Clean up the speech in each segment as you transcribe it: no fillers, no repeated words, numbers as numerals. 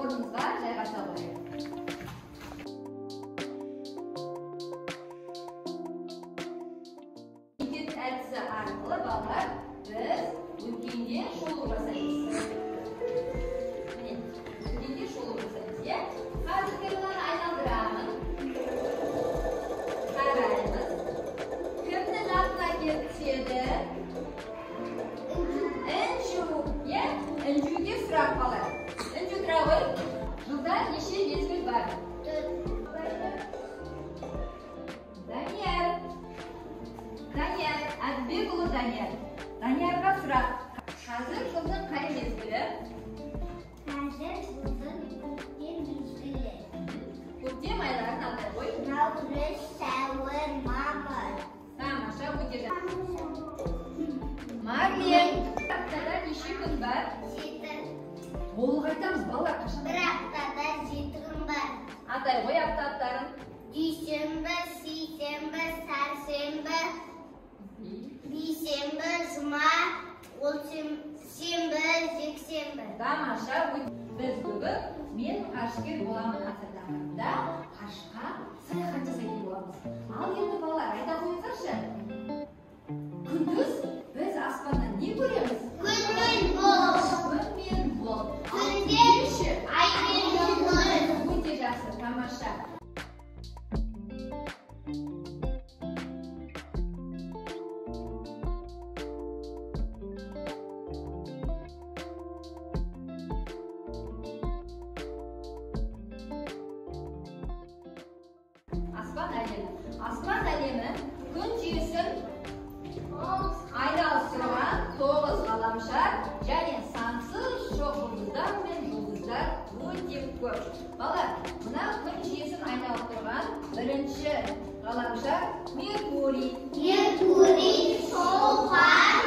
Орнымызға жайғаса қояйық. Мектеп әдісі арқылы балалар біз өткенге шолу жасаймыз. Міне, өткенге шолу жасаймыз, иә? Қазір мен мынаны айналдырамын. Қараймыз. Кімнің атына келіп түседі? Інжу, иә? Інжуге сұрақ балалар. Інжу тұра ғой. Жылда неше мезгіл бар? 4. Данияр. Данияр, Әдібекұлы Данияр. Даниярға сұрақ. Қазір жылдың қай мезгілі? Қазір жылдың көктем мезгілі. Көктем айларын атай ғой. Наурыз, сәуір, мамыр. Тамаша, өте жақсы. Марлен, аптада неше күн бар? 7. Толық айтамыз, балалар, қашан? Бір аптада 7 күн бар. Атай ғой апта аттарын. Дүйсенбі, сейсенбі, сәрсенбі, бейсенбі, жұма, сенбі, жексенбі. Тамаша, біз бүгін мен ғарышкер боламын атты тақырыбында ғарышқа саяхат жасайтын боламыз. Ал енді балалар, айта қойыңыздаршы. Күндіз біз аспаннан не көреміз? Күн мен бұлт. Күн мен бұлт. Түнде ай мен жұлдыз. Өте жақсы, тамаша. Аспан әлемі. Аспан әлемі күн жүйесін айналып тұрған 9 ғаламшар және сансыз шоқ жұлдыздар мен жұлдыздар өте көп. Балалар, мына күн жүйесін айналып тұрған бірінші ғаламшар Меркурий. Меркурий, Шолпан,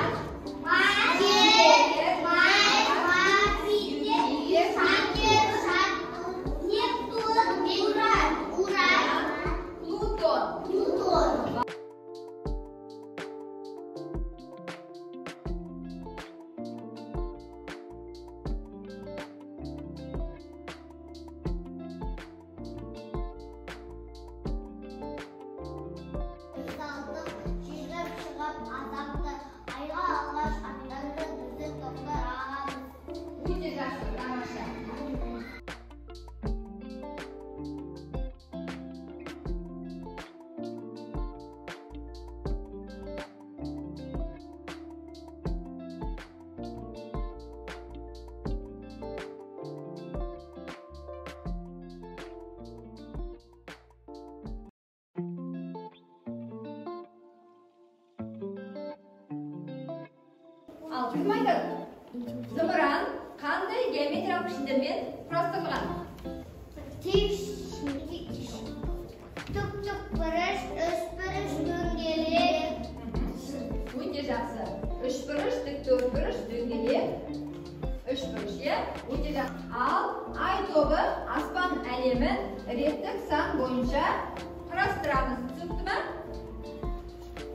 Жер, Марс, Юпитер, Сатурн, Нептун, Уран, Плутон. Плутон. Жүріп шығып азапты, айға алғаш аттанды біздің Тоқтар ағамыз. Өте жақсы, тамаша. Ал кім айтады? Зымыран қандай геометриялық пішіндермен құрастырылған? Түк-түк бұрыш, үш бұрыш, дөңгелек. Өте жақсы. Үш бұрыш, тік төрт бұрыш, дөңгелек, үш бұрыш, иә? Өте жақсы. Ал ай тобы аспан әлемін реттік сан бойынша құрастырамыз. Түсінікті ме?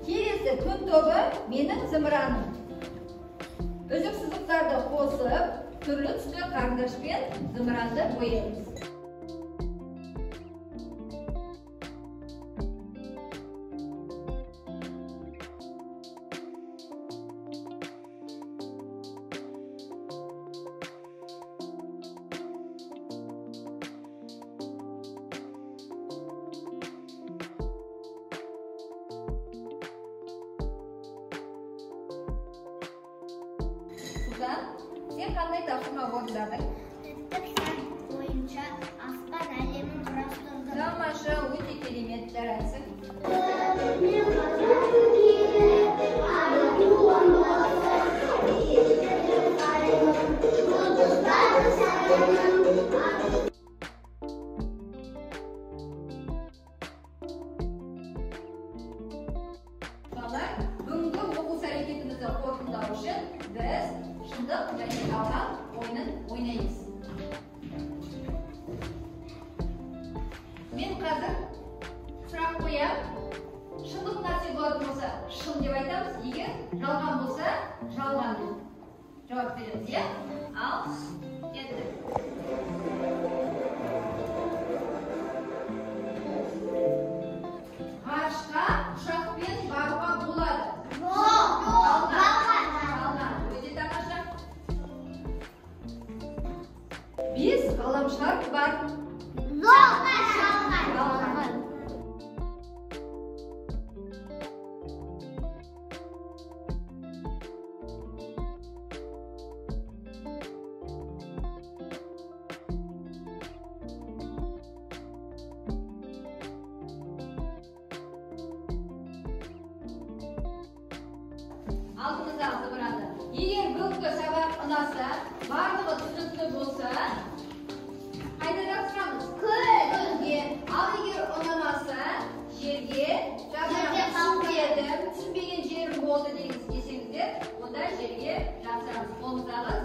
Келесі күн тобы менің зымыраным. Үзік сызықтарды қосып, түрлі түсті қарындашпен зымыранды бояймыз. Сұлтан, сен қандай тапсырма орындадың? Реттік сан бойынша аспан әлемін құрастырдым. Тамаша, өте керемет, жарайсың. Балалар, бүгінгі оқу іс-әрекетімізді қорытындылау үшін біз шындық және жалған ойынын ойнаймыз. Мен қазір сұрақ қоямын. Шындық нәрсе болатын болса, шын деп айтамыз. Егер жалған болса, жалған деп жауап береміз, иә? Ал, кеттік. 5 ғаламшар бар. Жалған. Алдымыздағы зымыранды. Егер бүгінгі сабақ ұнаса, барлығы түсінікті болса, қайда жапсырамыз? Күнге. Ал егер ұнамаса, жерге жапсырамыз. Түсінбедім, түсінбеген жерім болды десеңіздер, онда жерге жапсырамыз. Қолымыздағы